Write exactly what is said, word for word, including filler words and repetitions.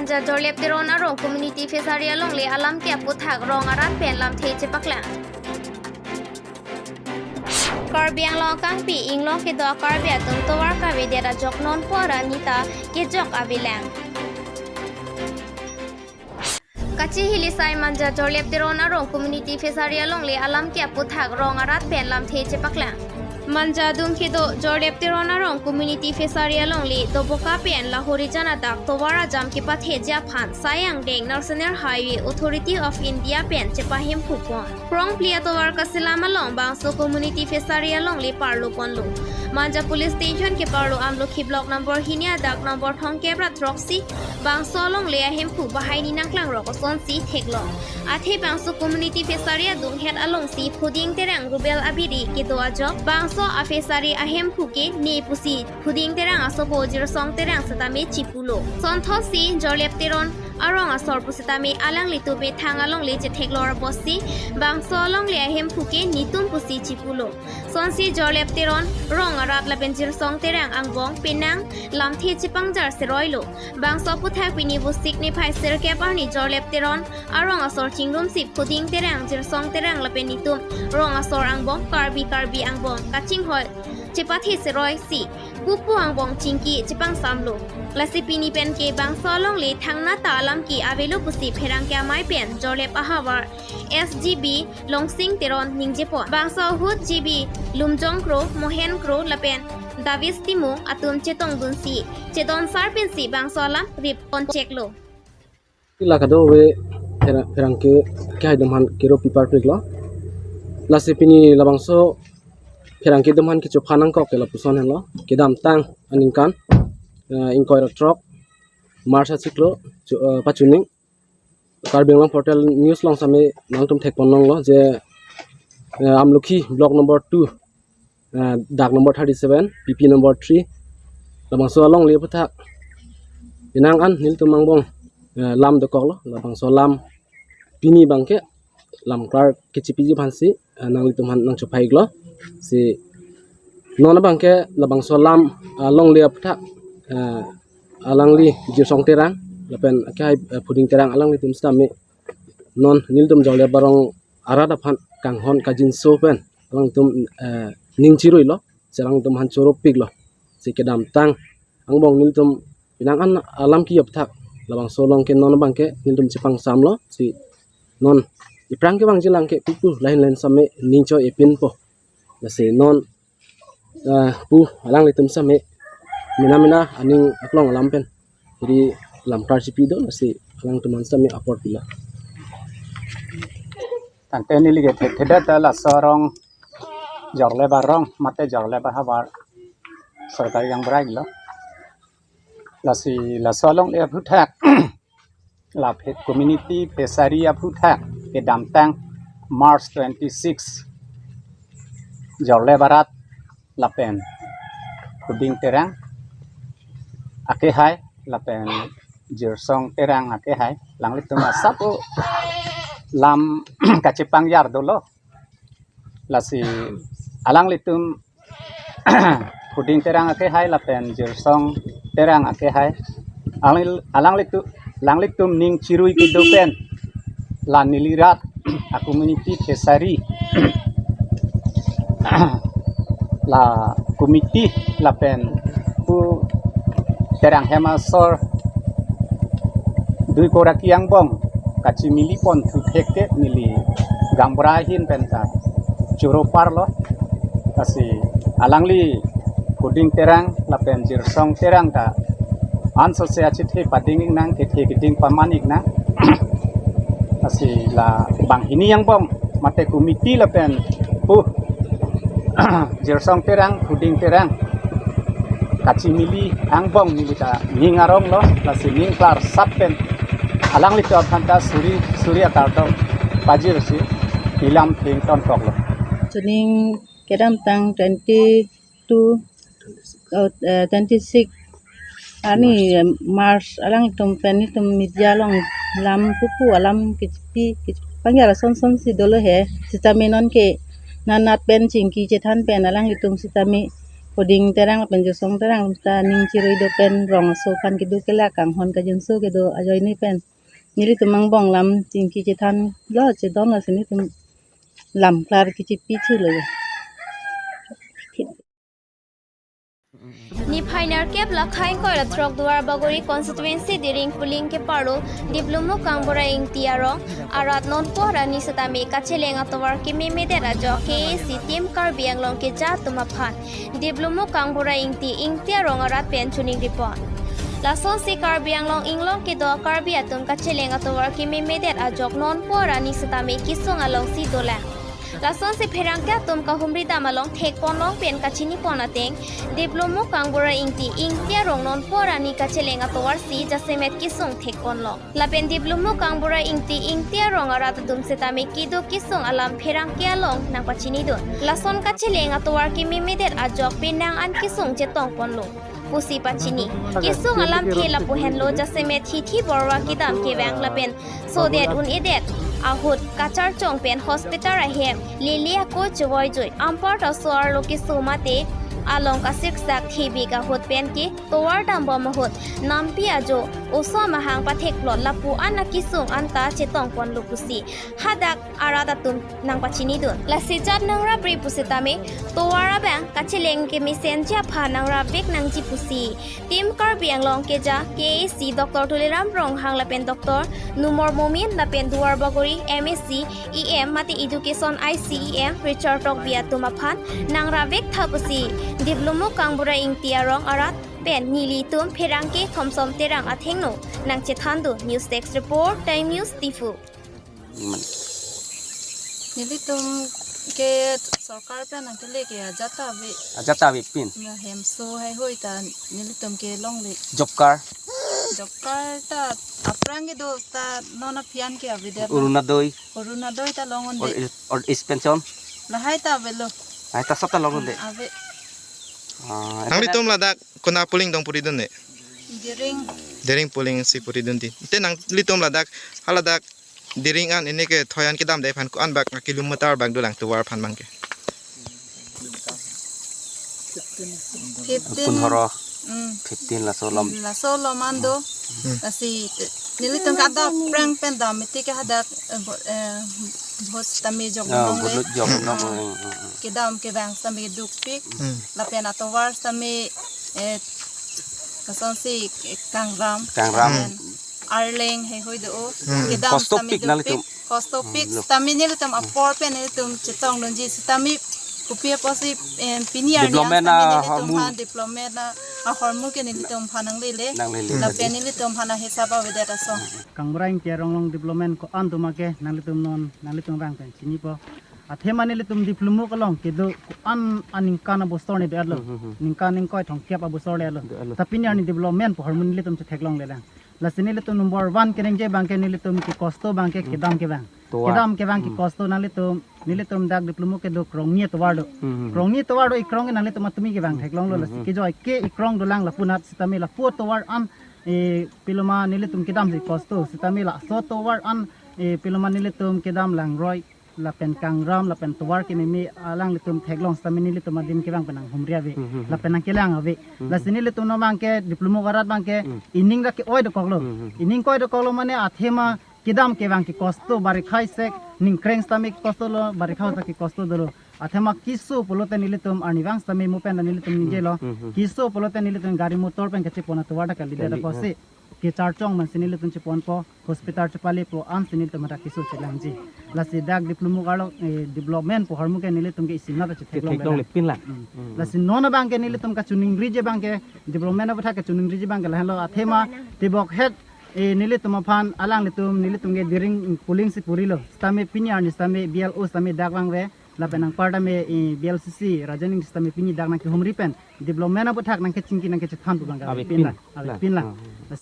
Jorlep Teron arong Community Fishery alongle alam ke aphuthak rong arat pen lamthe chepaklang. Karbi Anglong akangpi inglong kedo Karbi atum tovar kavedet ajok nonpo arni ta kejok avelang. Kachihilisai Manja Jorlep Teron arong Community Fishery alongle alam ke aphuthak rong arat pen lamthe chepaklang. Manja adung kedo Jorlep Teron arong Community Fishery alongle Doboka pen Lahorijan adak tovar ajam kepathe ji aphan sai angdeng National Highway Authority of India pen chepahemphu pon. Krongpli atovar kaselam along bangso Community Fishery alongle parlo ponlo. Manja Police Station keparlo Amlokhi Block number hini adak number thomkep ra throksi bangso alongle ahemphu bahaini nangklangrok asonsi theklong. Athe bangso Community Fishery adunghet alongsi Phuding Terang Rubel abiri kedo ajok bangso a-fishery ahemphu ke ne pusi Phuding Terang asopo Jirsong Terang setame chipulo. Sonthosi Jorlep Teron arong asor pusitame alanglitum methang alongle chetheklor apotsi bangso alongle ahemphu ke netum pusi chipulo. Sonsi Jorlep Teron rong arat lapen Jirsong Terang angbong penang lamthe chepangjar seroilo. Bangso aphuthak pini Vosik niphai sirkep arni Jorlep Teron arong asor chingrumsi Phuding Terang, Jirsong Terang lapen netum rong asor angbong Karbi Karbi angbong kachinghoi chepathe seroisi pupu angbong chingki chepangsamlo. Lasi pini pen ke bangso alongle thangnat ta alam ke avelo pusi pherangke amei pen Jorlep ahavar S G B Longsing Teron ningjepon. Bangso ahut G B Lumjong Kro, Mohen Kro lapen Davis Timung atum chetongdunsi chedon sar pensi bangso alam rip poncheklo. Ila kadokave pherang, pherangke kehai atum aphan kero pipar piklo. Lasi pini labangso pherangke atum aphan kechophan nangkok ke lapuson henlo. Kedamtang aningkan, eh, ingkoi ra throk March achiklo chu-, eh, pachuning Karbi Anglong Portal News along setame nangtum thekpon longlo je, eh, Amlokhi Block number two, eh, dak number thirty-seven, P P number three, labangso alongle aphuthak penang an nelitum angbong, eh, lam dokoklo, labangso alam pini abangke lam klar kechipiji aphansi, eh, nanglitum aphan nangchophaiklo. Si non abangke labangso alam, eh, alongle aphuthak, eh, alangli Jirsong Terang lapen akehai, eh, Phuding Terang alanglitum setame non nelitum Jorlep arong arat aphan kanghon kajinso pen alangtum, eh, ning chiruilo, si alangtum aphan choro piklo. Si kedamtang angbong nelitum penang an alam ke aphuthak labangso along ke non abangke nelitum chepangsamlo, si non iphrang kevangji lang ke pupu lahin lahin setame ning cho-e pinpo. Lasi non, eh, pu alanglitum setame mena mena aning aklong alam pen ri lam klar chipido, lasi alangtum aphan setame apor pilo. Tangte neli ke thekthedet ta laso arong Jorlep arong mate Jorlep ahavar sorkari gaonbura iklo. Lasi laso alongle aphuthak la phe-, Community Fishery aphuthak kedamtang March twenty-six Jorlep arat lapen Phuding Terang akehai lapen Jirsong Terang akehai alanglitum asap o lam kachepangjar dolo. Lasi alanglitum Phuding Terang akehai lapen Jirsong Terang akehai alang-, alanglitum, alanglitum ning chirui kedo pen la neli rat a-Community Fishery la committee lapen pu Terang hem asor dui koraki angbong kachimili pon thuthek ke neli gaonbura ahin pen ta choro parlo. Lasi alangli Phuding Terang lapen Jirsong Terang ta ansose achethe pading iknang, kethe keding paman iknang. Lasi la banghini angbong mate committee lapen pu Jirsong Terang, Phuding Terang kachimili angbong neli ta ning aronglo, lasi ning klarsap pen alanglitum aphan ta suri suri akardom pajirsi ilam thengtonkoklo. Chuning kedamtang twenty-two, oh, eh, twenty-six arni, eh, March alanglitum pen nelitum media along lam pupu alam kechipi, kechipi pangjar ason sonsi dolo he. Sitame non ke nanat pen chingki chethan pen alanglitum sitame Puding Terang lapen Josong Terang ta ning chirui do pen rong aso aphan kedo ke la kanghon kajinso kedo ajoine pen nelitum angbong lam chingki chethan lo chedon lasi nelitum lam klar kechipi thulo. Niphai nerkep lakhai ingkoi ra throk Duar Bagori constituency Diring polling keparlo Diplomuk Kangbura Ingti arong arat nonpu arni setame kacheleng atovar kememedet ajok K A A C Team Karbi Anglong keja atum aphan Diplomuk Kangbura Ingti, Ingti arong arat pen choningri pon. Lasonsi Karbi Anglong inglong kedo Karbi atum kacheleng atovar kememedet ajok nonpu arni setame kesung alongsi dolang. Lasonsi pherangke atum kahumri dam along thek pon long pen kachini pon ateng, Diplomuk Kangbura Ingti, Ingti arong nonpu arni kacheleng atovar si jasemet kesung thek pon long. Lapen Diplomuk Kangbura Ingti, Ingti arong arat atum setame kedo kesung alam pherangke along nangpachini dun. Lason kacheleng atovar kememedet ajok penang an kesung chetong ponlo pusi pachini. Kesung alamthe lapu henlo, jasemet hithi borwa kedam kevang lapen sodet un-edet ahut kacharchong pen hospital ahem lele ako chevoi jui ampar ta so-arlo keso mate along kasik sak thebik ahut pen ke tovar dambom ahut nampi ajo oso amahang pathek plot lapu an akesung anta chetong ponlo pusi hadak arat atum nangpachini dun. Lasi jat nangrap ri pusitame tovar abang kacheleng kemesenji aphan nangrap vek nangji pusi Team Karbi Anglong keja K A A C Doctor Tuliram Ronghang lapen Doctor Numor Momin lapen Duar Bagori M A C, E M mate Education I C E M Richard Tokbi atum aphan nangrap vek tha pusi Diplomuk Kangbura Ingti arong arat pen nelitum pherangke Khomsom Terang athengno nangchethan dun. News Desk Report, Time News, Diphu. Nelitum ke sorkar pen nangkele ke ajat ta ave. Ajat ta ave pin. Na hemso heihui ta nelitum ke longle. Job card. Job card ta aphrang kedo ta non aphian ke avedet. Orunodoi. Orunodoi ta long-un-e. Or, or is pension. Lahai ta avelo. Lahai ta sab ta long-un-e. Ave. Ah, nanglitum ladak kona polling dong puri dun-e? Diring. Diring polling si puri dun di. Te nanglitum ladak, haladak Diring an ini ke thoi an kedamde aphan ko-an bak kilometer bak dolang tovar aphan abang ke? Fifteen. Punhoro. Hmm. Fifteen laso lom. Laso lom an do. Hmm. Lasi nelitum ke adap aphrang pen dam mati ke hadak, eh, bo-, eh, bhot tame jok. Ah, nong le. Bhot jok nong. Ah. Hmm, hmm, hmm. Kedam kevang tame dukpik. Hmm. Lapen atovar tame, eh, lasonsi, eh, kangram. Kangram. Lapen arleng heihui do. Hmm. Kedam kosto sitame pik dukpik, nelitum. Kosto pik. Hmm, lo. Sitame nelitum apor pen nelitum chetong dunji sitame kopi apotsi, eh, pini arni development an sitame a nelitum hormu. Han development ahormu ke nelitum aphan nanglele. Nanglele. Lapen nelitum aphan ahisap avedet ason. Kangbura Ingti arong along development ko-an do ma ke nanglitum non nanglitum abang pen chinipo. Athema nelitum Diplomuk along kedo ko-an aningkan abosor ni do-etlo. Hmm, hmm, hmm. Ningkan ingkoi thomkep abosor le-etlo. Do-etlo. Ta pini arni development pu ahormu nelitum chetheklongle lang. Lasi nelitum number one keningje abang ke nelitum kekosto abang ke, hmm, kedam kevang. Tovar. Kedam kevang, hmm, kekosto nanglitum, nelitum dak Diplomuk kedo krongni atovar do. Hmm, hmm, hmm. Krongni atovar do, ekrong ke nanglitum atumi kevang, hmm, theklonglo, hmm, lasi, hmm, kejoi ke ekrong dolang lapu anat sitame lapu atovar an, eh, piloma nelitum kedamsi kosto sitame laso atovar an, eh, piloma nelitum kedam langroi lapen kangram lapen tovar kememe alanglitum theklong sitame nelitum adim kevang pen nanghumri ave. Hmm, hmm, hmm. Lapen nangkelang ave. Hmm. Lasi nelitum non abang ke Diplomuk arat abang ke, hmm, ening dak ke-oi dokoklo. Hmm, hmm. Ening ke-oi dokoklo mane athema kedam kevang kekosto, barikha sek ningkreng sitame kekosto lo, barikha ta kekosto dolo. Athema keso pulote nelitum arnivang sitame mo pen ta nelitum ningjelo. Hmm, hmm, hmm. Keso pulote nelitum gari motor pen kachepon atovar ta kalidet. Kali, apotsi, hmm, kecharchong mansi nelitum cheponpo, hospital chepalepo, ansi nelitum hadak keso chelangji. Lasi dak Diplomuk arlo, eh, development pu ahormu ke nelitum ke isi anat chetheklongle, chetheklongle lang. Pin lang. Hmm. Hmm. Lasi non abang ke nelitum kachoningriji abang ke, development aputhak kachoningriji abang ke lahenlo, athema tibokhet, eh, nelitum aphan alanglitum nelitum ke Diring polling si purilo. Sitame pini arni sitame B L O sitame dak vangve. Lapen anparta me, eh, B L C C, Rajaning sitame pini dak nangkehumri pen development aputhak nangkechingki nangkechethan pu abang ke ave pin lang. Ave pin lang. Ave pin lang. Ah, ah, ah.